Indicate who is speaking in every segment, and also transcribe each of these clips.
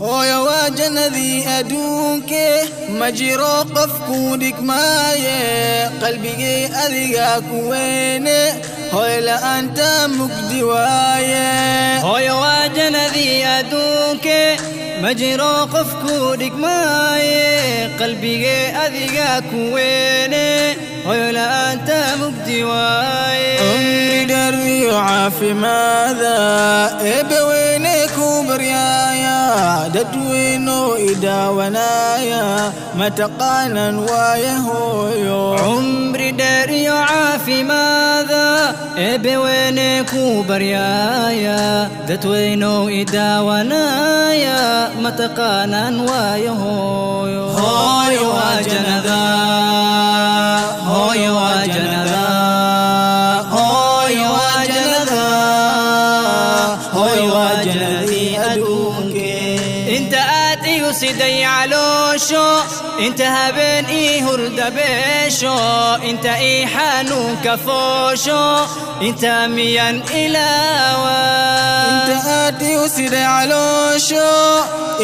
Speaker 1: Hooyo waa jannadii adduunke, ma jiro qof kuu dhigmaaye. Qalbigay adigaa ku weyne, hooyo la'aanta mugdi waaye.
Speaker 2: Hooyo waa jannadii adduunke, ma jiro qof kuu dhigmaaye. Qalbigee adigaa ku weyne, hooyo la'aanta mugdi waaye.
Speaker 1: Cumri dheer iyo caafimaada Eebbe weyne ku baryaaya. Dadweyno i daawanaya mataqaanan waaye hooyo.
Speaker 2: Cumri dheer iyo caafimaada Eebbe weyne ku baryaaya. Dadweynow i daawanaya mataqaanaan waayo hooyo.
Speaker 1: Hooyo waa jannada, hooyo waa jannada, hooyo waa jannada, hooyo waa jannadii adduunke.
Speaker 2: Inta aad igu siday caloosho, inta habeen ii hurda beesho, inta ii xanuunka foosho, inta miyan ilaawa?
Speaker 1: Inta aad igu siday caloosho,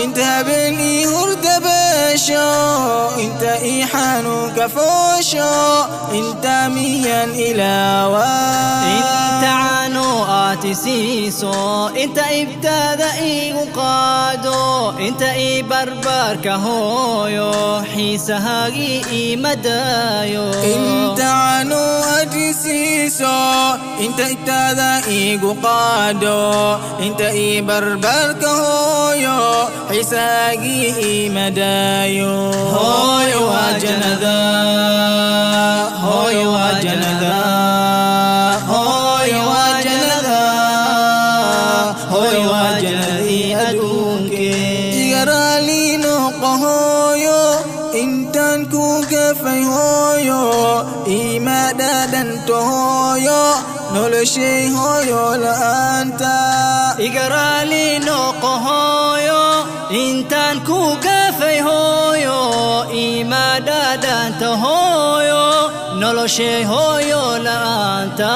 Speaker 1: inta habeen ii hurda beesho, inta ii xanuunka foosho, inta miyan ilaawa?
Speaker 2: Inta caano aad i siiso, inta ibtaada iigu qaado, inta ii barbaarka hooyo, xiisahaagii iima daayo.
Speaker 1: Inta caano aad i siiso, inta ibtaada iigu qaado, inta ii barbaarka hooyo, xiisahaagii iima daayo. Hooyo waa jannada, hooyo waa jannada, hooyo waa jannada, hooyo waa jannadii adduunke. Iga raali noqo hooyo intaan ku gafay, hooyo iima dhadhanto, hooyo noloshay hooyo la'aanta.
Speaker 2: Iga raali noqo hooyo intaan ku gafay, hooyo iima dhadhanta, hooyo noloshay hooyo la'aanta.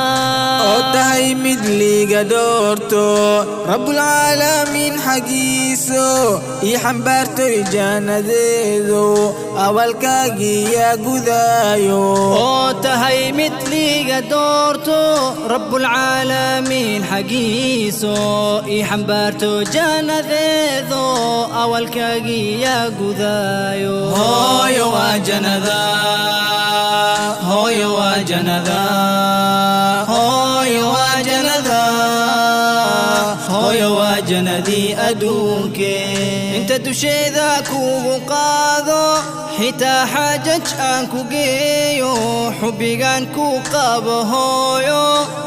Speaker 1: Oo tahay mid liiga doorto Rabbulcaalamiin xaggiiso, ii xambaartoy jannadeedu awalkaagii yaa gudaayo.
Speaker 2: Oo tahay mid liiga doorto Rabbulcaalamiin xaggiiso, ii xambaarto jannadeedo awalkaagii yaa gudaayo.
Speaker 1: Hooyo waa jannada, hooyo waa jannada, hooyo waa jannada, hooyo waa jannadii adduunke.
Speaker 2: Inta dusheeda kugu qaado, xitaa xaajaj aan ku geeyo, xubbigaan ku qabo hooyo,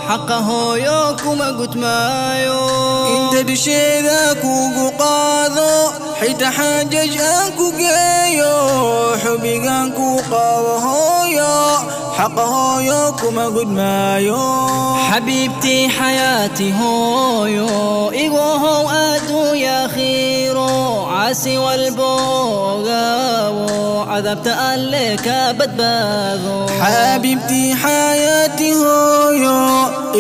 Speaker 2: xaqa hooyo kuma gudmaayo.
Speaker 1: Inta dusheeda kugu qaado, xitaa xaajaj aan ku geeyo, xubbigaan ku qabo hooyo, xaqa hooyo kuma gudmaayo.
Speaker 2: Xabiibtii xayaati hooyo, igohow adduunya khiiro, casi walbogaawo cadaabta Alle ka badbaado.
Speaker 1: Xabiibtii xayaati hooyo,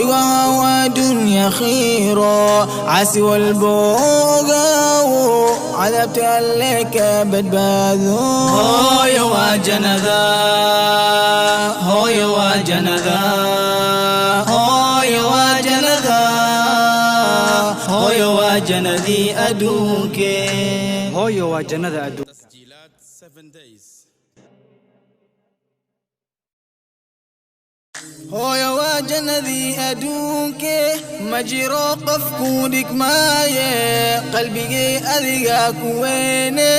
Speaker 1: igohow addunya khiiro, casi walbogaawo cadaabta Alle ka badbaado. Hooyo waa jannada, hooyo waa jannada, hooyo waa jannada, hooyo waa jannadii adduunke.
Speaker 2: Hooyo waa jannada adduunka.
Speaker 3: تسجيلات 7 Days.
Speaker 1: Hooyo waa jannadii adduunke, ma jiro qof kuu dhigmaaye. Qalbigay adigaa ku weyne,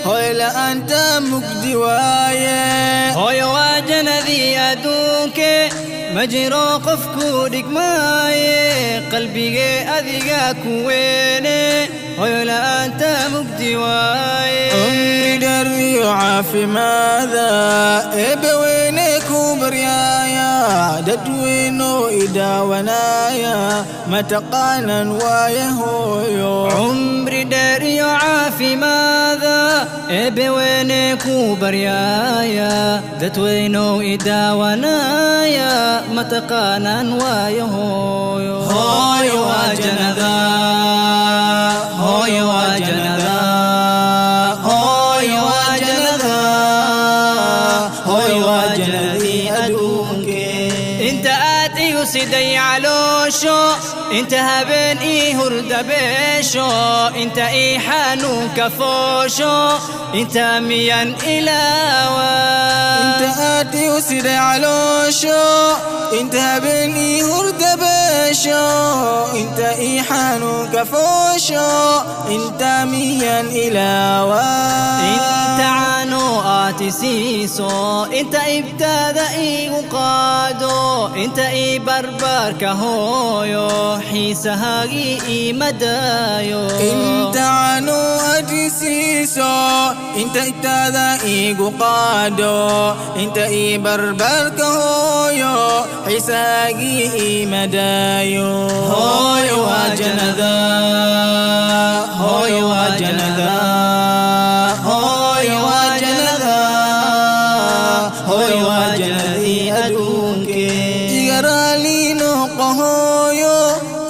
Speaker 1: hooyo la'aanta mugdi waaye.
Speaker 2: Hooyo waa jannadii adduunke, ma jiro qof kuu dhigmaaye. Qalbigee adigaa ku weyne, hooyo la'aanta mugdi waaye.
Speaker 1: Cumri dheer iyo caafimaada Eebbe weyne ku baryaaya. Dadweyno i daawanaya mataqaanan waaye hooyo.
Speaker 2: Cumri dheer iyo caafimaada Eebbe weyne ku baryaaya. Dadweynow i daawanaya mataqaanaan waayo hooyo.
Speaker 1: Hooyo waa jannada, hooyo waa jannada.
Speaker 2: caloosho, inta habeen ii hurda beesho, inta ii xanuunka foosho, inta miyan ilaawa.
Speaker 1: Inta aad igu siday caloosho, inta habeen ii hurda beesho, inta ii xanuunka foosho, inta miyan ilaawa.
Speaker 2: Inta caano aad i siiso, inta ibtaada iigu qaado, inta ii barbaarka hooyo, xiisahaagii iima daayo.
Speaker 1: Inta caano aad i siiso, inta ibtaada iigu qaado, inta ii barbaarka hooyo, xiisahaagii iima daayo.
Speaker 2: Hooyo waa jannada, hooyo waa jannada, hooyo waa jannada, hooyo waa jannadii adduunke.
Speaker 1: Iga raali noqo hooyo,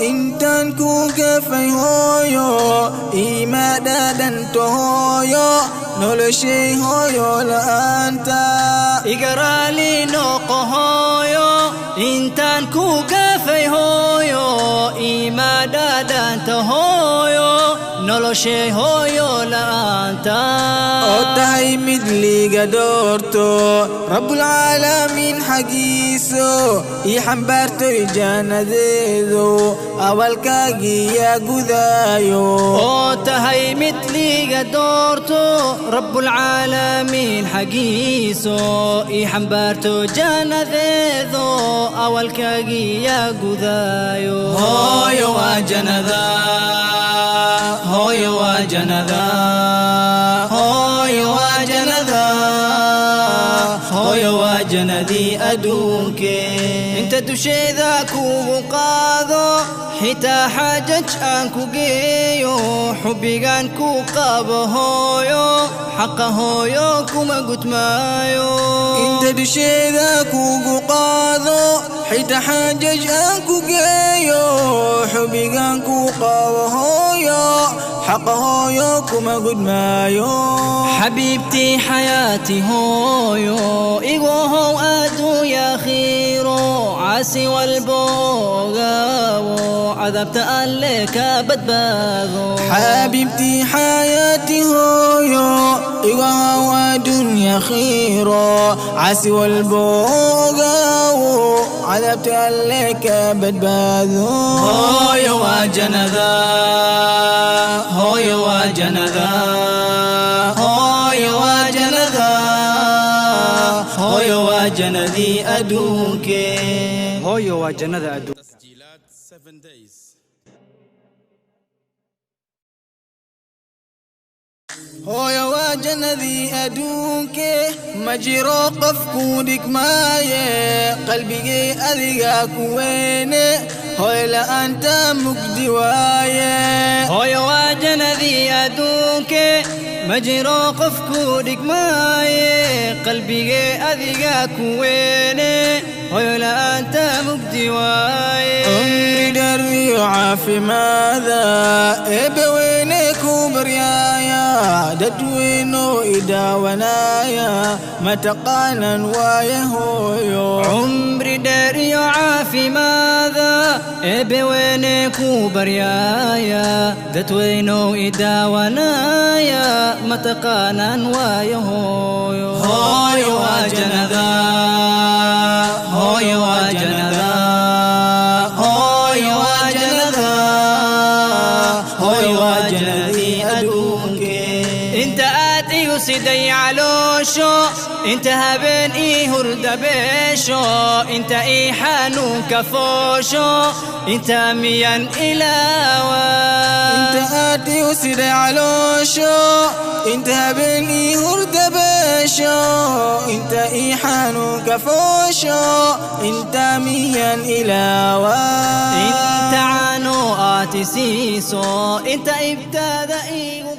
Speaker 1: intaan ku gafay hooyo, iima dhadhanto hooyo, noloshay hooyo la'aanta.
Speaker 2: Iga raali noqo hooyo, intaan ku gafay hooyo, iima dhadhanta hooyo, noloshay hooyo la'aanta.
Speaker 1: Oo tahay mid liiga doorto rabbulcaalamiin xaggiiso, ii xambaartoy jannadeedu, awalkaagii yaa gudaayo.
Speaker 2: Oo tahay mid liiga doorto rabbulcaalamiin xaggiiso, ii xambaarto jannadeedo, awalkaagii yaa gudaayo. Hooyo waa jannada, hooyo waa jannada, hooyo waa jannada, hooyo waa jannadii adduunke. Inta dusheeda kugu qaado, xitaa xaajaj aan ku geeyo, xubbigaan ku qabo hooyo, xaqa hooyo kuma gudmaayo.
Speaker 1: Inta dusheeda kugu qaado, xitaa xaajaj aan ku geeyo, xubbigaan ku qabo hooyo, xaqa hooyo kuma gudmaayo.
Speaker 2: Xabiibtii xayaati hooyo, igu how adduunya khiiro, caasi walbo ogaawo, cadaabta alle ka badbaado.
Speaker 1: Xabiibtii xayaati hooyo, igu how addunya khiiro, caasi walbo ogaawo, cadaabta alle ka badbaado.
Speaker 2: Hooyo waa jannada, hooyo waa jannada, hooyo waa jannada, hooyo waa jannadii adduunke.
Speaker 4: Hooyo waa jannada adduunka.
Speaker 3: تسجيلات 7 days.
Speaker 1: Hooyo waa jannadii adduunke, ma jiro qof kuu dhigmaaye, qalbigay adigaa ku weyne, hooyo la'aanta mugdi waaye.
Speaker 2: Hooyo waa jannadii adduunke, ma jiro qof kuu dhigmaaye, qalbigee adigaa ku weyne, hooyo la'aanta mugdi waaye.
Speaker 1: Cumri dheer iyo caafimaada eebbe weyne ku baryaaya, dadweynoo i daawanaya mataqaanan waaye hooyo.
Speaker 2: Cumri dheer iyo caafimaada eebbe weyne ku baryaaya, dadweynow i daawanaya mataqaanaan waayo hooyo. Hooyo waa jannada, hooyo waa jannada, hooyo waa jannada, hooyo waa jannadii adduunke. Inta aad igu siday caloosho, inta habeen ii hurda beesho, inta ii xanuunka foosho, inta miyan ilaawa.
Speaker 1: Inta aad igu siday caloosho, inta habeen ii hurda beesho, inta ii xanuunka foosho, inta miyan ilaawa.
Speaker 2: Inta caano aad i siiso, inta ibtaada iigu